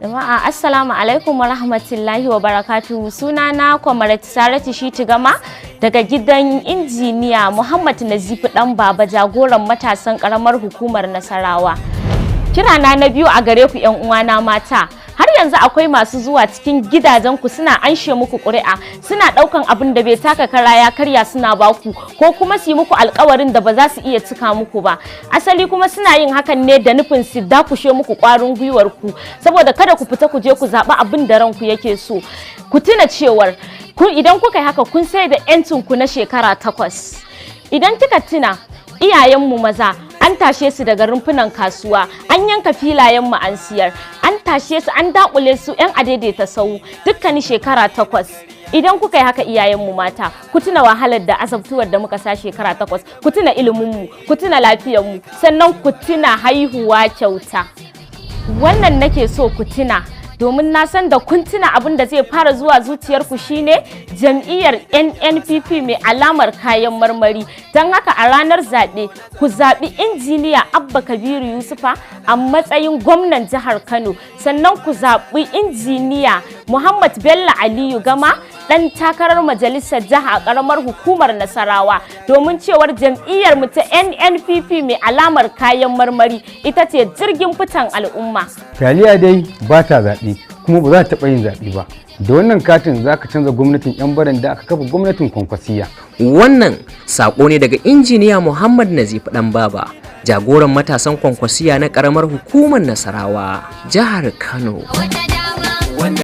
Jama'a, assalamu alaikum wa rahmatullahi wa barakatuhu. Sunana Kwamarat Saratu Shitu Gama daga gidan Injiniya Muhammad Nazifi Dan Baba, jagoran matasan karamar hukumar Nasarawa. Kirana na biyu a gare ku, 'yan uwana mata. Har yanzu akwai masu zuwa cikin gidajen ku suna anshe muku ƙuri'a, suna ɗaukan abin da bai taka kara ya karya suna baku, ko kuma su yi muku alkawarin da ba za su iya cika muku ba. Asali kuma suna yin hakan ne da nufin su dakushe muku ƙwarin gwiwar ku, saboda kada ku fita ku je ku zaɓi abin da ranku yake so. Ku tuna cewar idan kuka yi haka, kun sai da 'yancin ku na shekara 8. Idan kika tuna iyayenmu maza, an tashe su daga rumfunan kasuwa, an yanka filayenmu an siyar, an tashe su, an dakule su 'yan adaidaita sau dukkanin shekara 8. Idan kuka yi haka, iyayenmu mata, ku tuna wahalar da azabtuwar da muka sa shekara 8. Ku tuna iliminmu, ku tuna lafiyarmu, sannan ku tuna haihuwa kyauta. Wannan nake so ku tuna, domin na san da kun tuna, abin da zai fara zuwa zuciyarku shine jam'iyyar NNPP mai alamar kayan marmari. Don haka a ranar zaɓe, ku zaɓi Injiniya Abba Kabiru Yusufa a matsayin gwamnan jihar Kano, sannan ku zaɓi Injiniya Muhammad Bello Aliyu Gama, ɗan takarar majalisar jiha a ƙaramar hukumar Nasarawa, domin cewar jam'iyyar mu ta NNPP mai alamar kayan marmari ita ce jirgin fitan al'umma. Taliya dai ba ta zaɓe, kuma ba za ta taɓa yin zaɓe ba. Da wannan katin za ka canza gwamnatin 'yan baranda aka kafa gwamnatin Kwankwasiya. Wannan saƙo ne daga Injiniya Muhammad Nazif Dan Baba, jagoran matasan Kwankwasiya na ƙaramar hukumar Nasarawa, jihar Kano. Wata